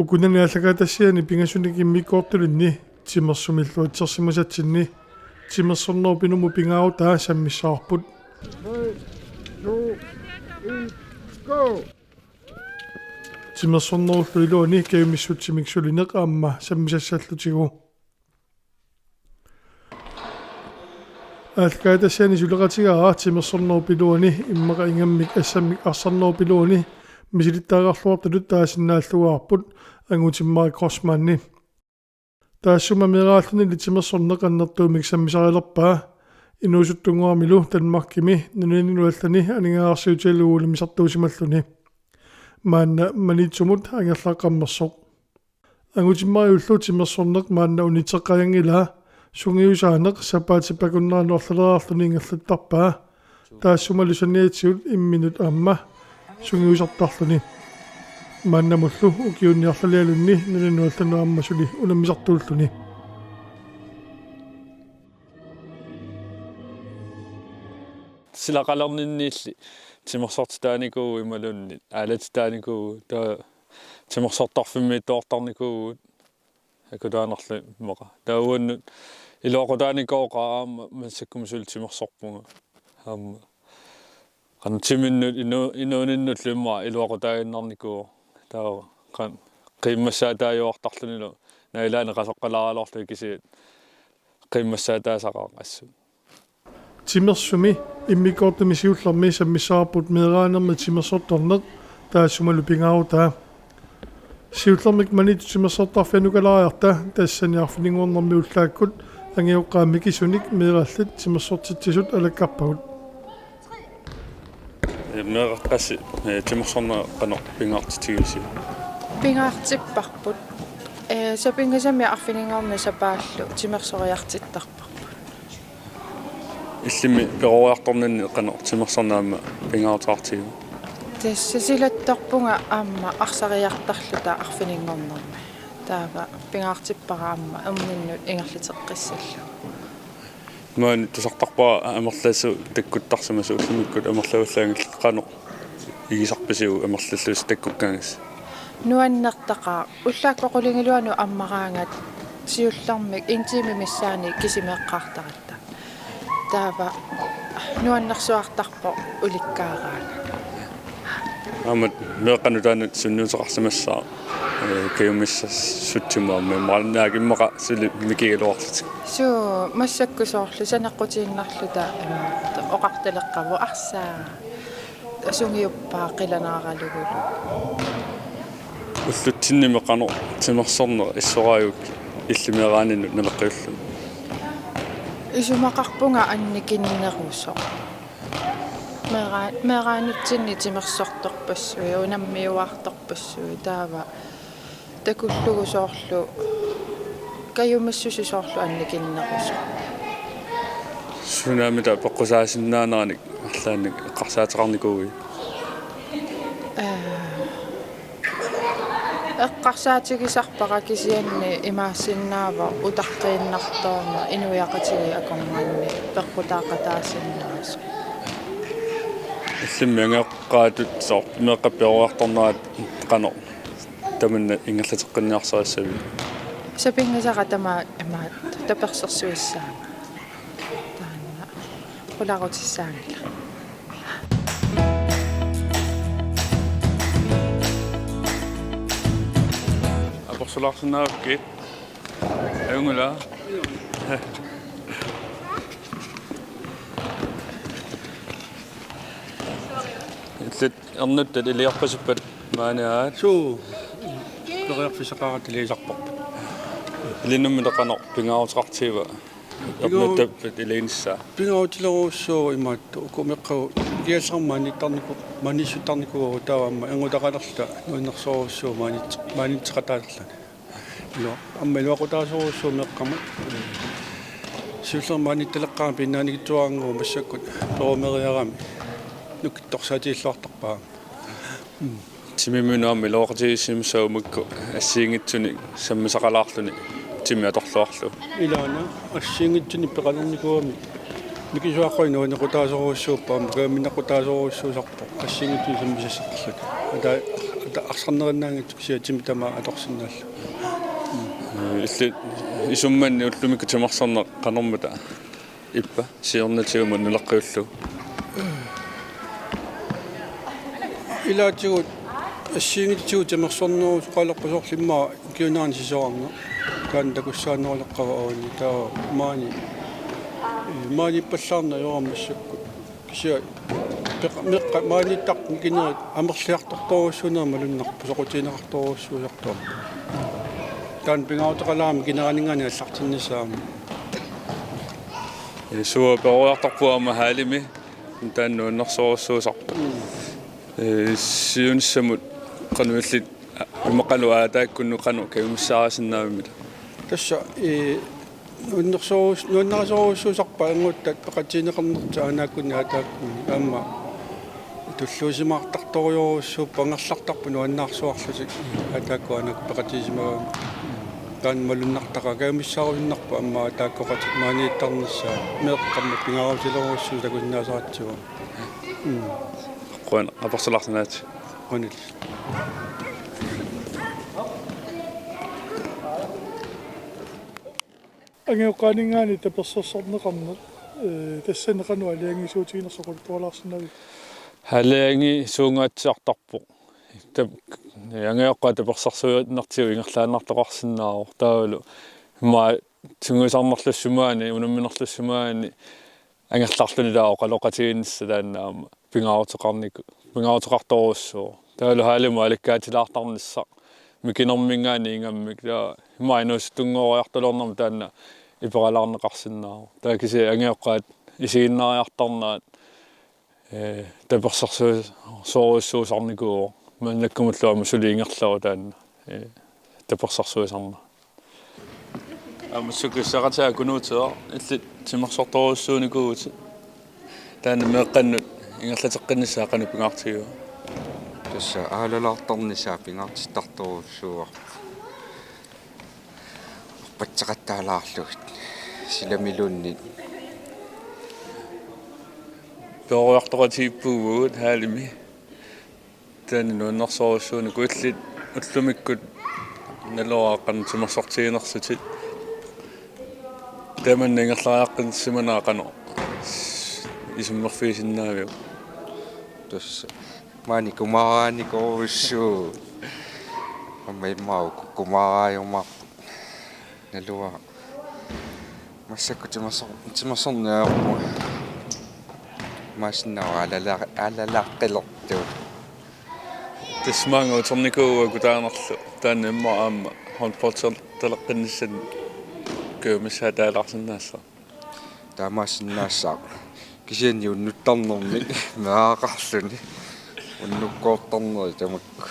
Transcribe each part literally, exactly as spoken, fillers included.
Kunani aallakaatitassiani pingasunik immikkoortulinni timersumillu atsersimasatsinni timersornerup inummut pingaarutaa sammissavarput. Timersornerullu iluani kajumissutsimik sulineq aamma sammisassallutigu. Aallakaatitassiani suleqatigaara timersornerup iluani immaqa ingammik assammik arsarnerup iluani misilittagaqarluartutut taasinnaalluaarput, Angutimmarik Kreutzmanni. Taassuma meeraalluni timersorneq annertuumik sammisarilerpaa. Inuusuttunnguamilu Danmarkimi nunanut allani aningaasarsiutigalugu unammisartuusimalluni. Maanna Maniitsumut angerlaqqammersoq. Angutimmariullu timersorneq maanna unitseqqajanngilaa, sungiusaaneq sapaatip akunnerani arlaleriarluni ingerlattarpaa. Taassumalu saniatigut imminut aamma sungiusartarluni. Maannamullu ukiuni arlalialunni nunanut allanut aamma suli unammisartuulluni. Silaqalerninniilli timersortitaanikuuvugut imaluunniit aalatitaanikuuvugut, taava timersortarfimmiittoqartarnikuuvugut. Akutaanerlu immaqa. Taava uannut iluaqutaanikooqaara aamma massakkut suli timersorpunga. Aamma qanoq timinnut inu-, inuuninnullu immaqa iluaqutaaginnarnikuuvoq. Taava qan-, qiimmassaataajuartarlunilu naalaani qasoqqalaaraluarluni kisianni qiimmassaataasaqaaq assut. Timersumi immikkoortumi siullermi sammissavarput meeraanermi timersortarneq, taassumalu pingaarutaa. Siullermik Maniitsut timersortarfianukalaariarta tassani arfininngornermi ullaakkut angajoqqaat mikisunik meeraallit timersortitsisut alakkarpagut. Meeraaqqassi, eh, timersorneq qanoq pingaartitsigivisigit? Pingaartipparput. Eh, sapinngisamik arfininngorneq sapaallu timersoriartittarparput. Illimmi peroriartorninni qanoq timersorneq aamma pingaaruteqartigiva? Tassa silattorpunga aamma arsariartarluta arfininngornermi. Taava pingaartippara aamma erninnut ingerlateqqissallugu. Maani tusartarpara amerlasuut takkuttarsimasut, ullumikkut amerlavallaanngillat, qanoq igisarpisiuk amerlallusi takkukkaangassi? Nuannertaqaaq. Ullaakkut qulingiluanut ammaraangat siullermik en time missaani kisimeeqqaartaratta. Taava nuannersuartarpoq ulikkaaraangat. Aamma meeqqanut taanna sunniuteqarsimassaaq, eh, kajumissutsimut aamma, immaqa naak immaqa suli mikigaluarlutik. Suu, massakkut soorlu saneqqutiinnarluta immaqa oqartaleqqavoq arsaa. Sungiuppaat qilanaaralugulu. Ullutsinni qanoq timersorneq issoraajuk illit meeraaninnut naleqqiullugit? Isumaqarpunga annikinnerusoq. Meera-, meeraanitsinni timersortorpassuit, unammiuaartorpassuit, taava takullugu soorlu, kajumissuseq soorlu annikinnerusoq. Sunaamita peqqusaasinnaaneranik arlaannik eqqarsaateqarnikuuit? Ee, eqqarsaatigisarpara kisianni imaassinnaavoq utaqqiinnartoorneq inuiaqatigiit akornanni peqqutaaqataasinnaasoq. Illimmi angajoqqaatut soorlu meeqqat peroriartornerat qanoq tamanna ingerlateqqinniarsarissavit? Sapinngisara tamaat imaattoq tapersersuissaanga. Taanna qularutissaanngilaq. Apersulaarsinnaavakkit. Ajunngilaq. Illit ernuttat iliorpasippat maani aat? Suu, periarfissaqaratta iliorparput. Ilinnummi qanoq pingaaruteqartigiva? Pingaaru-, ernuttat iliornissaa. Pingaarutilerujussuuvoq imaattoq. Uku meeqqagut ikiassarmut maaniittarniku-, maaniissuttarnikuuagut, taava aamma erngutaqalerluta nuannersorujussuuvoq maaniit-, maaniitseqataalerluni. Ilua-, aamma iluaqutaasorujussuuvoq meeqqamut. Siullermik maaniittaleqqaarami piinnaanngitsuaraannguaq massakkut perumeriarami nukittorsaatigilluartarpara. Mm. Timiminnut aamma iluaqutigiissimassaaq makku assigiinngitsunik sammisaqalaarluni timi atorluarlugu. Ilaana assigiinngitsunik peqalernikuugami mikisuaqqanik nuannequtaasorujussuupput, aamma kajuminnequtaasorujussuusarpoq assigiinngitsunik sammisassaqarluni. Ata Arsarnerinnaanngitsoq kisianni timi tamaat atorsinnaallugu. Illit isummanni ullumikkut timersorneq qanormita ippa, siornatigut nulaqqiullugu? Ilaatigut assigiinngitsutigut timersornerusoqalerpoq, soorlu immaqa ukiunerani sisorarneq. Taanna takussaaneruleqqaarpoq uani, taava maani, ee, maani ippallaarneq ajorama massakkut. Kisianni peqa-, meeqqat maaniittartut mikinerit amerliartortorujussuunerat malunnarpoq, soqutigineqartorujussuusarpoq. Taanna pingaaruteqalaarami mikineraninngaanniit aallartinnissaa aamma. Ee, suua peroriartorput aamma hallimi, taanna nuannersorujussuusarpoq. Mm. Ee, siunissamut qanoq illit, immaqalu aataakkunnut qanoq kajumissaarisinnaavimmi? Tassa, ee, nuannersorujus-, nuannarisorujussuusarpaat anguuttat peqatigineqarnertik aanaakkunni aataakkunni, aamma tulluusimaartartorujussuupput, angerlartarput nuannaarsuarlutik aataakkut aanaakku peqatigisimagaanni. Taanna malunnartaqaaq, kajumissaarusunnarpoq aamma aataakkoqatik maaniittarnissaat, meeqqamut pingaarutilorujussuusoq takusinnaasaratsigu. Mm. Qujan, apersulaarsinnaavit. Qujanaq. Angajoqqaaninngaanniit tapersersorneqarneq, ee, tassani qanoq aalajangiisuutiginersoq oqaluttualaarsinnaavit? Aalajangiisuungaatsiartarpoq. Tap-, angajoqqaat tapersersuinertigut ingerlaannartoqarsinnaavoq. Taavalu immaqa sungiusarnerlussimaanni, unamminerlussimaanni angerlarluni taava oqaloqatigiinnissaq taanna aamma pingaaruteqarniku-, pingaaruteqartorujussuuvoq. Taavalu hallimut alikkaatilaartarnissaq mikinerminngaanniit ingammik, taava immaqa inuusuttunngoriartuloornermut taanna iperalaarneqarsinnaavoq. Taava kisianni angajoqqaat isiginnaariartarnerat, ee, tapersersorujussuusarnikuuvoq. Maannakkumullu aamma suli ingerlavoq taanna, ee, tapersersuisarneq. Aamma sukkissaqataa Kunuuteq, illit timersortorujussuunikuuvutit. Taanna meeqqannut ingerlateqqinnissaa qanoq pingaartigiva? Tassa aalalaartarnissaa pingaartittartorujussuuarput. Orpassuaqattaalaarlugit silamiluunniit. Peroriartoqatigiippugut hallimi. Taanna nuannersorujussuunikuuvoq, illit ullumikkut naluara qanoq timersortiginersutit. Tamanna ingerlariaqqissimanera qanoq isummerfigisinnaaviuk? Tassa maani kumaaraanikoorujussuuvoq. Aamma immaqa uku kumaaraajumaarput. Naluara. Massakkut timersor-, timersorneq ajorpunga. Imaassinnaavoq aalala-, aalalaaqqilertugut. Tassa maanga uternikuuvugut taanarlu. Taanna immaqa aamma håndboldertaleqqinnissamut kajumissaataalaarsinnaassaaq. Taamaassinnaassaaq. Kisianni unnuttarnermik meeraqarluni. Unnukkoortarneri tamakku.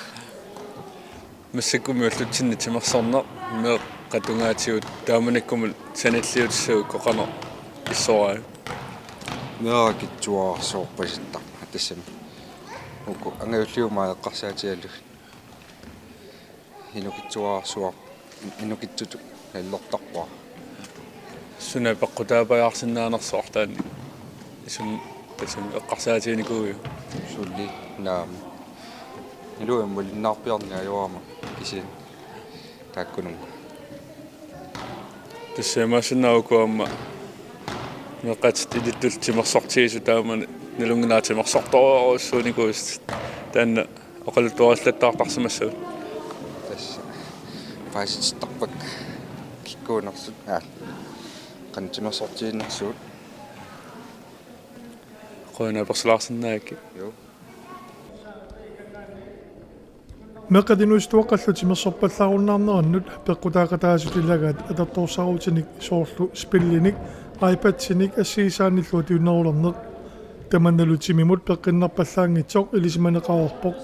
Massakkummi ullutsinni timersorneq meeqqat tungaatigut taamanikkumut sanilliutissagukkit qanoq issoraavit? Meeraq kitsuararsuarpasittarmat tassami. Uku angajulliumaaq eqqarsaatigalugit. Inukitsuararsuar-, inukitsutut nallertarpara. Suna peqqutaapajaarsinnaanersoq taanna? Isum-, isum eqqarsaatiginikuuiuk? Suli, naamik. Iluamik malinnaarpiarneq ajorama kisianni taakkununnga. Tassa imaassinnaavoq uku aamma meeqqatit ilittut timersortigisut taama nalunngilara timersortorujussuunikuusutit. Taanna oqaluttuarillattaartarsimassavat. Tassa paasitittarpakka kikkuunersut, aa, qanoq timersortiginersut. Qujanaq apersulaarsinnaagakkit. Joo. Meeqqat inuusuttuaqqallu timersorpallaarunnaarnerannut peqqutaaqataasut ilagaat atortorsarutinik soorlu spillinik, iPadinik assigisaannillu atuinerulerneq. Tamannalu timimut peqqinnarpallaanngitsoq ilisimaneqareerpoq.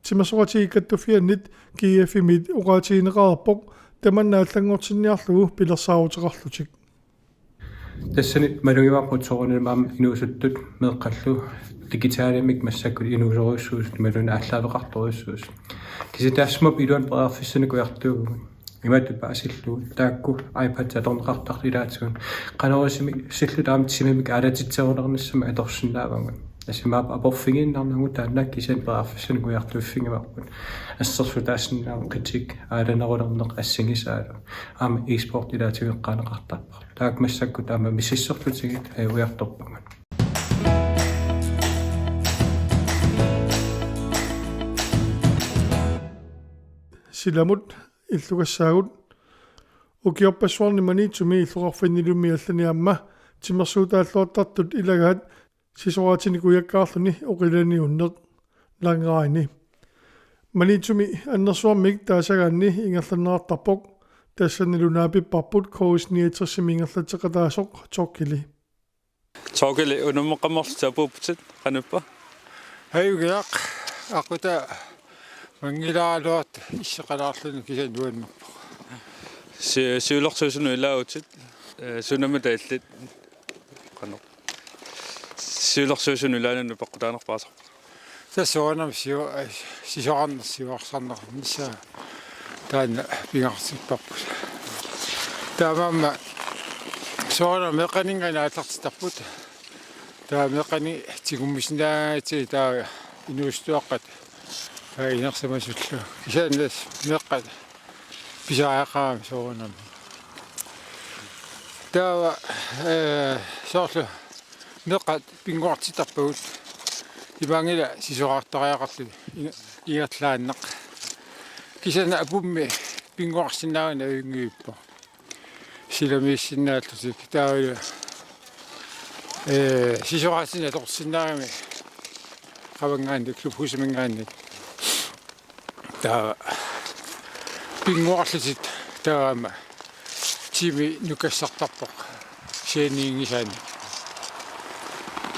Timersoqatigiit Kattuffiannit G F-imit oqaatigineqareerpoq tamanna allanngortinniarlugu pilersaaruteqarlutik. Tassani malugivarput soorunami aamma inuusuttut meeqqallu digitalimik massakkut inuusorujussuusut imaluunniit aallaaveqartorujussuusut. Kisianni taassuma iluani periarfissanik ujartuuvugut. Imatut paasillugu taakku iPad atorneqartartut ilaatigut qanoq ilisimik sillut aamma timimik aalatitserulernissamik atorsinnaavagut. Tassa imaappoq aporfigiinnarnagu taanna kisianni periarfissanik ujartuiffigivarput. Assersuutaasinnaavoq kritik aalanerulerneq assigisaalu. Aamma e-sport ilaatigeqqaaneqartarpoq. Taakku massakkut aamma misissorlutigit, eh, ujartorpagut. Silamut illugassaagut. Ukiorpassuarni Maniitsumi illoqarfinnilumi allani aamma timersuutaalluartartut ilagaat sisoraatinik ujakkaarluni oqilaniunneq Langraini. Maniitsumi annersuarmik taasagaanni ingerlanneqartarpoq, tassanilu naapipparput K S niogtresimi ingerlatseqataasoq Torkili. Torkili, unammeqqammerlutit apuupputit, qanoq ippa? Hej, ukiaq. Aqqutaa manngilaaraluartoq isseqalaarluni kisianni nuannerpoq. Si-, siulersuisunut ilaavutit, eh, sunamita illit? Qanoq. Siulersuisunut ilaanut peqqutaanerpaasarpa? Tassa soorunami siu-, sisorarneq siuarsarneq missaa taanna pingaartipparput. Taamaammat soorunami meeqqaninngaanniit aallartittarput. Taava meeqqanik tigummisinnaagaangatsigit taava inuusuttuaqqat taava inersimasullu. Kisianni tassa meeqqat pisariaqarami soorunami. Taava, eh, soorlu meeqqat pinnguartittarpagut. Imaanngilaq sisorartariaqarluni i-, ingerlaannaq. Kisianni apummi pinnguarsinnaaguni ajunngivippoq. Silamiissinnaallutik taavalu, eh, sisoraatinik atorsinnaagami qavanngaanniit, klubhusiminngaanniit. Taava pinnguarlutik taava aamma tiimi nukassartarpoq scenegisaanni.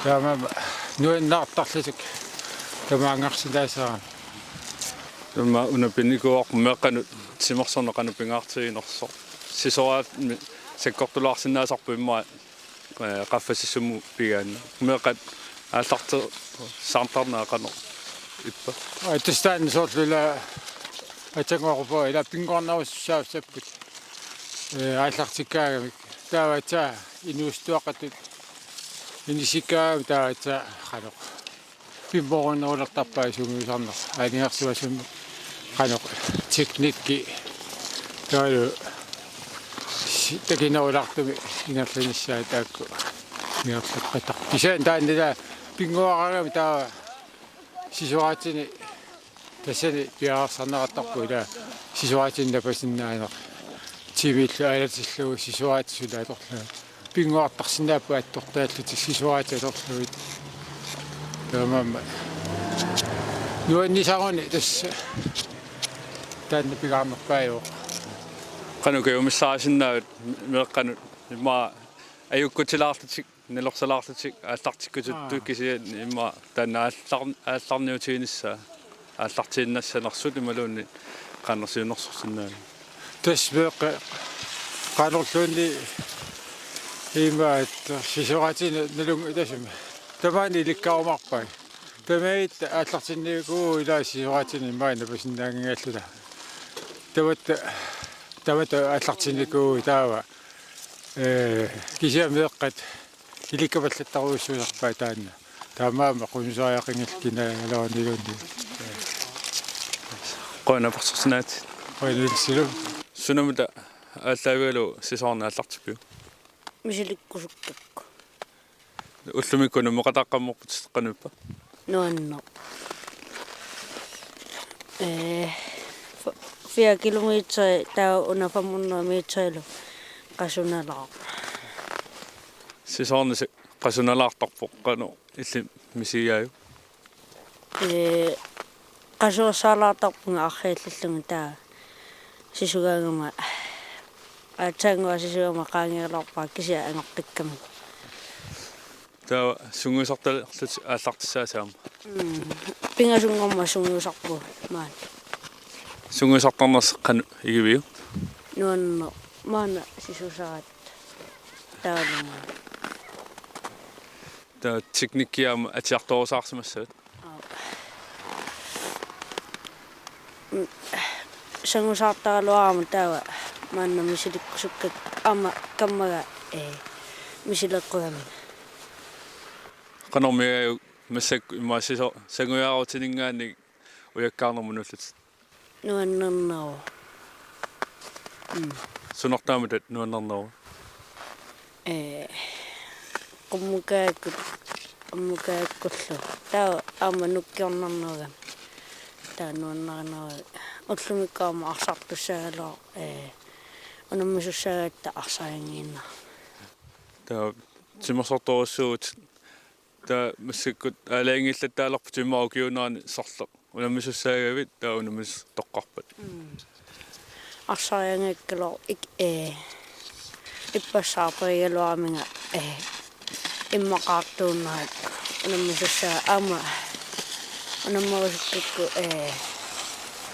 Taamaammat nuannaartarlutik tamaanngarsinnaasarami. Taava una pinnikuuarput meeqqanut timersorneq qanoq pingaartiginersoq. Sisoraatimi sakkortulaarsinnaasarput immaqa, eh, qaffasissumut pigaanni. Meeqqat aallartereertarnerat qanoq ippa? Aa, tassa taanna soorlu ila aatsaannguaq oqarpunga ila pinnguarnerusussaassapput. Eh, aallartikkaagamik. Taava aatsaat inuusuttuaqqatut inissikkaangami taava aatsaat qanoq. Pimoorunerulertarpai sungiusarneq aalajangersimasumik qanoq teknikki taavalu si-, takinerulaartumik ingerlanissaat taakku ingerlaqqittarput. Kisianni taanna ila pinnguaraangami taava sisoraatinik tassani piareersarneqartarpoq ila sisoraatinik napasinnaaneq. Tiimillu aalatillugu sisoraatit suli atorlugit. Pinnguartarsinnaapput attortaallutik sisoraatit atorlugit. Taamaammat nuannisaruni tassa taanna pingaarnerpaajuvoq. Qanoq kajumissaarisinnaavat meeqqanut immaqa ajukkutilaarlutik, nalorsalaarlutik, aallartikkusuttut Aa. kisianni immaqa taanna aallar-, aallarniutiginissaa, aallartiinnassanersut imaluunniit qanoq siunnersorsinnaaneq. Tassa meeqqat qanorluunniit imaattoq sisoraatinik nalunngilassuma. Tamaani ilikkarumaarpai. Tamatta aallartinnikuuvugut ila sisoraatinik immaqa napasinnaanngingalluta. Tamatta, tamatta aallartinnikuuvugut taava. Eh, kisianni meeqqat ilikkapallattarujussuusarpai taanna. Taamaammat qunusariaqanngillat kinaagaluarniluunniit. Qujanaq apersorsinnaagatsigit. Qujanaq ilisilu. Sunamita aallaavigalugu sisorarneq aallartippiuk? Misilikkusukkakku. Ullumikkut unammeqataaqqammerputit, qanoq ippa? Nuanneq. Eh, f-, fire kilometer taava una fem hundrede meterilu qasunalaarpoq. Sisorarneq qasunalaartarpoq, qanoq illit misigigaajuk? Ee, qasuersaalaartarpunga arriillillunga taava sisugaangama, aatsaannguaq sisugaangama qaangiulaarpara kisianni angoqqikkamik. Taava sungiusartalerlutit aallartissaasi aamma? Mm. Pingasunngormat sungiusarpugut maani. Sungiusartarnersi qanoq igiviuk? Nuanneq, maanna sisusaratta. Taavalu maani. Taava teknikki aamma atiartorusaarsimassavat? Aap. Mm, sangusaartaraluarama taava maanna misilikkusukkakku aamma kammaga, ee, misileqqugamik. Qanormigaajuk Massakkut immaqa siso-, sangujaarutininngaanniit ujakkaarnermut nuullutit? Nuannerneruvoq. Mm. Sunaana taamatut nuannerneruvoq? Ee, qummukaakkut, qummukaakkut. Taava aamma nukkiornarnerugami. Taava nuannerneruvoq. Ullumikkut aamma arsartussaagaluaq, ee, unammisussaagatta arsarinngiinnarami. Taava timersortorujussuuvutit. Taava massakkut aalajangiillattaalerputit immaqa ukiuunerani sorleq unammisussaagavit, taava unammisut toqqarpat? Mm. Arsarianngikkaluarlugit, ee, ippassaq aappagigaluaraminga, ee, immaqaartuunnerat unammisussaa-, aamma unammerusukkakku, ee,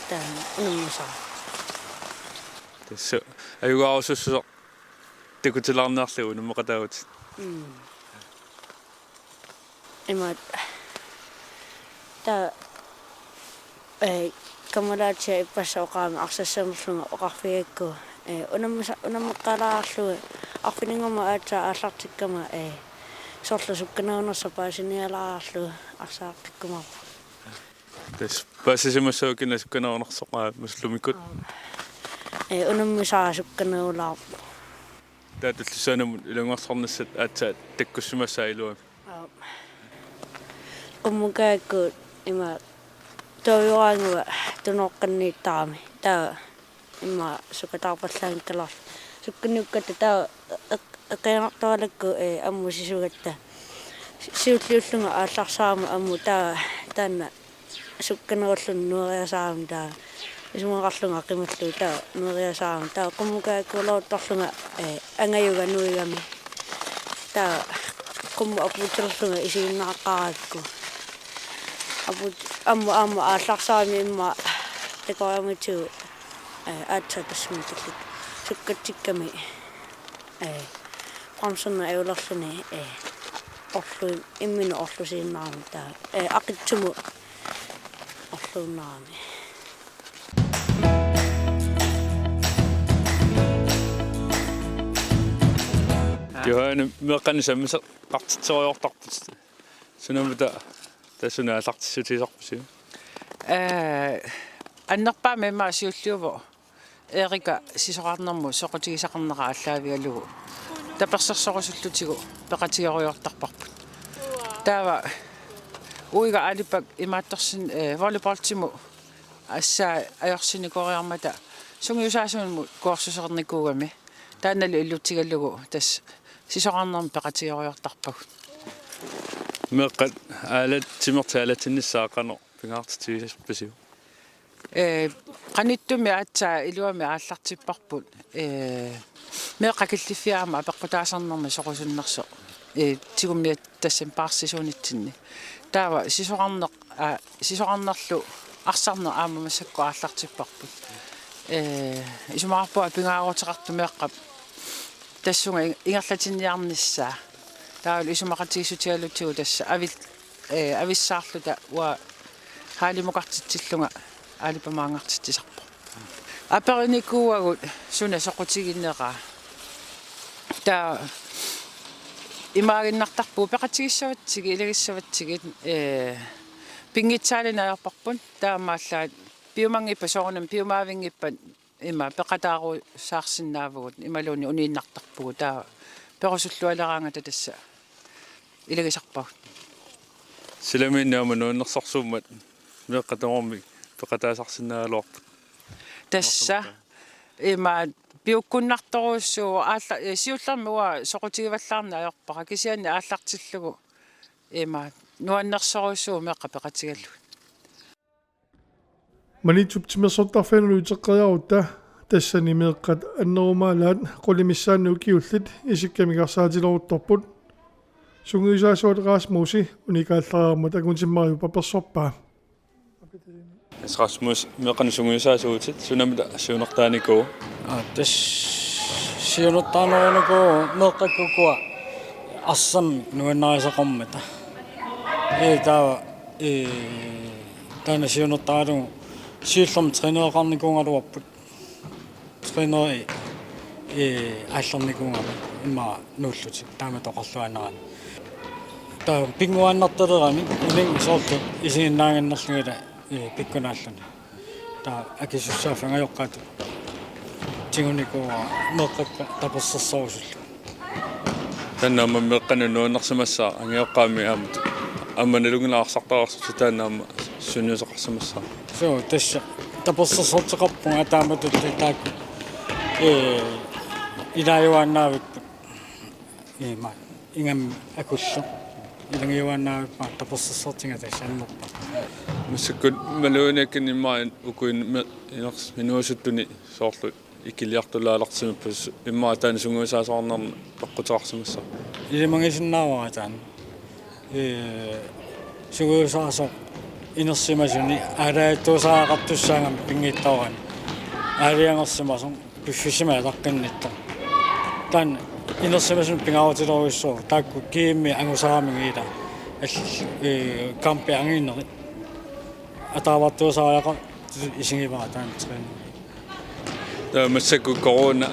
taanna unammisara. Tassa ajugaarusussuseq takutilaarniarlugu unammeqataavutit. Mm. Imaattoq. Taava, ee, kammalaatiga ippassaq oqarami arsassanerlunga oqarfigigakku, ee, unammisa-, unammeqqalaarlugu arfininngormat aatsaat aallartikkama, ee, soorlu sukkanerunnersoq paasinialaarlugu arsaaqqikkumaarpoq. Tassa paasisimassavat kina sukkanerunnersoq, aa, massakkut ullumikkut? Aap. Ee, unammisara sukkanerulaarpoq. Taava tullissaanut ilungersornissat aatsaat takkussimassaaq iluamik. Aap. Qummukaakkut ima tuaviuaannguaq tunooqqanniittarami. Taava immaqa sukataarpallaanngikkaluarluni. Sukkaniukkatta taava eq-, eqianartualakku, ee, ammut sisugatta. Si-, siulliullunga aallarsarama ammut taava taanna sukkanerulluni nueriasaarami taava. Isumaqarlunga qimallugu taava nueriasaarami. Taava qummukaakkut uloruttorlunga, ee, angajuga nuigami. Taava qummut apuuterlunga isiginnaaqarakku. Apuut-, ammut, ammut aallarsarami immaqa takoriarmatigut, ee, aatsaat tassunga tulliuttut sukkatsikkami. Ee, bremserneq ajulerluni, ee, orlu-, imminut orlusiinnarami taava, ee, aqitsumut orluinnarami. Johanne, meeqqanut sammisoqartitseriartorputit. Sunamita tassunga aallartissutigisarpisiuk? Ee, annerpaamik immaqa siulliuvoq Erika sisorarnermut soqutigisaqarnera aallaavigalugu tapersersorusullutigu peqatigerujoortarparput. Taava uiga Alipak imaattorsin-, ee, volleyballtimut assaa ajorsinikoriarmata sungiusaasuumut kursusernikuugami. Taannalu ilutigalugu tassa sisorarnermut peqatigerujoortarpagut. Meeqqat aalat-, timertik aalatsinnissaat qanoq pingaartitsigisarpisiuk? Ee, qanittumi aatsaat iluamik aallartipparput. Ee, meeqqat killiffiat aamma apeqqutaasarnermik soqusunnersoq. Ee, tigummiat tassani paarsisuunitsinni. Taava sisorarneq, aa, sisorarnerlu arsarneq aamma massakkut aallartipparput. Ee, isumaqarpunga pingaaruteqartoq meeqqap tassunga ing-, ingerlatinniarnissaa. Taavalu isumaqatigiissutigalugu tassa avil-, ee, avissaarluta uanga haalimukartitsillunga Alipamaanngartitsisarpoq. Aperinikuuagut suna soqutiginera. Taava imaaginnartarpugut peqatigissavatsigit, ilagissavatsigit, ee, pinngitsaalineq ajorparput, taamaallaat piumanngippata soorunami piumaavinngippat ima peqataarusaarsinnaavugut imaluunniit uniinnartarpugut, taava perusullualeraangata tassa ilagisarpagut. Silamiinnit aamma nuannersorsuummat meeqqat tamarmik peqataasarsinnaagaluarput. Tassa ima piukkunnartorujussuuvoq aalla-, ee, siullermik uanga soqutigivallaarneq ajorpara kisianni aallartillugu ima nuannersorujussuuvoq meeqqat peqatigalugit. Maniitsup timersortarfianut uteqqeriarutta tassani meeqqat annerumaalaat qulit missaanni ukiullit isikkamik arsaatileruttorput. Sungiusaasuat Rasmusi unikaallariarmat Akuntimmariup apersorpaa. Rasmus, meeqqanut sungiusaasuuvutit, sunamita siunertaanikuuvutit? Aa, tassa siunertaanerunikuuvoq meeqqakkut ukua arsamik nuannarisaqarmata. Ee, taava, ee, taanna siunertaralugu siullermik trænereqarnikuugaluarput. Træneri, ee, aallernikuugami immaqa nuullutik taamatut oqarluaannarani. Taava pinnguaannartalerami uling soorlu isiginnaaginnarlugit, ee, pikkunaalluni. Taava akisussaaffik angajoqqaatut tigunikuuara meeqqakka tapersersorusullu. Taanna aamma meeqqanut nuannersimassaaq angajoqqaami aamma, aamma nalunngilara arsartariaqarsutit taanna aamma sunniuteqarsimassaaq. Suu, tassa tapersersorteqarpunga taamatut taakku, ee, ilaajuaannaavipput. Ima, ingammik akullu. Ilagiuaannaavippara tapersersortiga tassa annerpaaq. Massakkut maluginiakkanni immaqa uku in-, me-, iners-, inuusuttuni soorlu ikiliartulaalersimapput immaqa taanna sungiusaasoqarnermut peqquteqarsimassaaq. Ilimagisinnaavara taanna. Ee, sungiusaasoq inersimasuni aalajangertussaagaqartussaagami pinngitsoorani. Aalajangersimasoq piffissami ataqqinnittoq. Taanna inersimasuni pingaarutilerujussuuvoq. Taakku G M-i angusaaramigit ila. Al-, ee, kampi anginerit. Ataavartuusariaqartutut isigivara taanna træning. Taava massakkut corona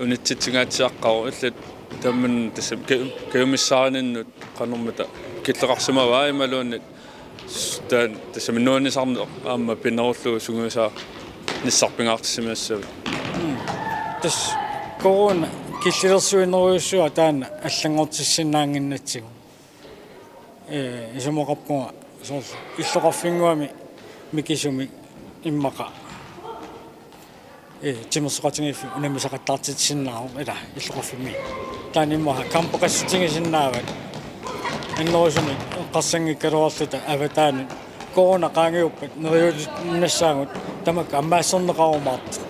unitsitsingaatsiaqqavoq illit tamanna tassami ka-, kajumissaarininnut qanormita killeqarsimavaa imaluunniit s-, taanna tassami nuannisarneq aamma pinerullugu sungiusaanissaq pingaartissimassavit? Mm. Tassa corona killilersuinerujussuaq taanna allanngortissinnaannginnatsigu. Ee, isumaqarpunga soorlu illoqarfinnguami mikisumi immaqa, ee, timersoqatigiiffik unammisaqattaartitsisinnaavoq ila illoqarfimmi. Taanna immaqa kampeqassutigisinnaavaat. Annerusumik eqqarsanngikkaluarluta avataanut corona qaangiuppat neriuutinnassaagut tamakku ammaassinneqarumaartut.